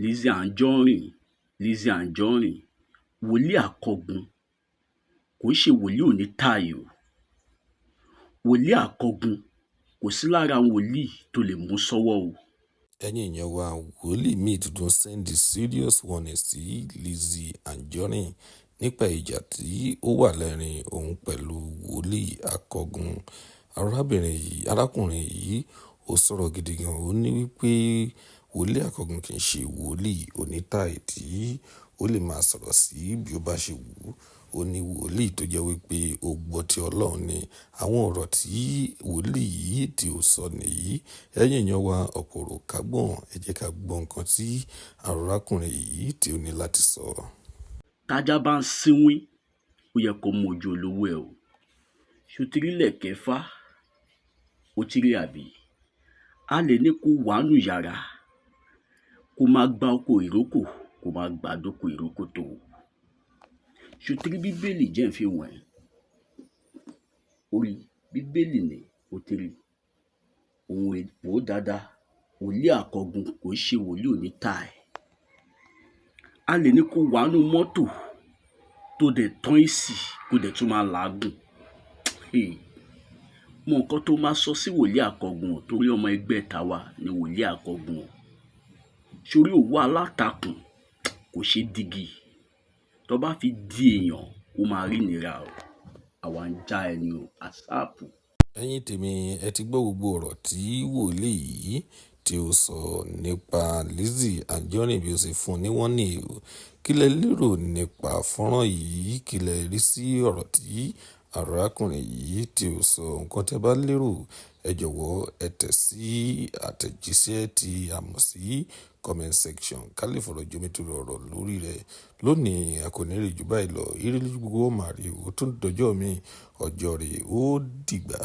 Lizzy Anjorin, Lizzy Anjorin, wòlíì Àkọgun kò ń ṣe wòlíì onítàì o. Wòlíì Àkọgun kò sí lára àwọn wòlíì tó lè mú sọ́wọ́ o. Ẹ̀yin èèyàn wa, wòlíì míì tuntun send serious warning sí Lizzy Anjorin nípa ìjà tí ó wà láàrin òun pẹ̀lú wòlíì Akọ̀gùn. Arábìnrin yìí, arákùnrin yìí ó sọ̀rọ̀ gidi gan. Ó ní wípé wòlíì Akọ̀gùn kì í ṣe wòlíì onítàì tí ó lè máa sọ̀rọ̀ sí bí ó bá ṣe wù ú. Ó ní wòlíì tó jẹ́ wípé ó gbọ́ tí Ọlọ́run ni. Àwọn ọ̀rọ̀ tí wòlíì yìí tí ó sọ nìyí. Ẹ̀yin èèyàn wa, ọ̀pọ̀ ọ̀rọ̀ kágbọ̀n. Ẹ jẹ́ ká gbọ́ nǹkan tí arákùnrin yìí tí ó ní láti sọ. Tájá bá ń sínwín, ó yẹ kó mojú olówó ẹ̀ o. Ṣó ti rí ìlẹ̀kẹ̀ Ifá? O ti rí àbí? A lè ní kó wà nínú yàrá, kó máa gba oko ìrókò, kó máa gbà dóko ìrókòtò o. Ṣó ti rí Bíbélì jẹ́ ń fi wọ̀n ẹ́? Orí Bíbélì ni o ti rí. Òun wò ó dáadáa. Wòlíì Àkọgun kò ń ṣe wòlíì onítàì. A lè ní kó wà nínú mọ́tò tó dẹ̀ tán AC, kó dẹ̀ tún máa làágùn. Mọ nǹkan tó máa sọ sí wòlíì Àkọgun o, torí ọmọ ẹgbẹ́ tàwa ni wòlíì Àkọgun o. Sórí òwú aláǹtakùn kò ṣeé dígi. Tó bá fi di èèyàn, ó máa rí ìnira o. Àwa ń já ẹni o, ASAP. Ẹ̀yin tèmi, ẹ ti gbọ́ gbogbo ọ̀rọ̀ tí wòlíì yìí tí ó sọ nípa Lizzy Anjorin bí ó ṣe fún un ní warning o. Kí lẹ lérò nípa fọ́nrán yìí? Kí lẹ rí sí ọ̀rọ̀ tí arákùnrin yìí tí ó sọ? Nǹkan tí ẹ bá lérò, ẹ jọ̀wọ́ ẹ tẹ̀ sí àtẹ̀jíṣẹ́ tí a mọ̀ sí comment section ká lè fọ̀rọ̀ jomitoro ọ̀rọ̀ lórí rẹ̀. Lónìí, a kò ní rí ju báyìí lọ. Ire lójú gbogbo ó máa rí o. Ó tún dọjọ́ mi, ọjọ́ rẹ̀ ó dìgbà.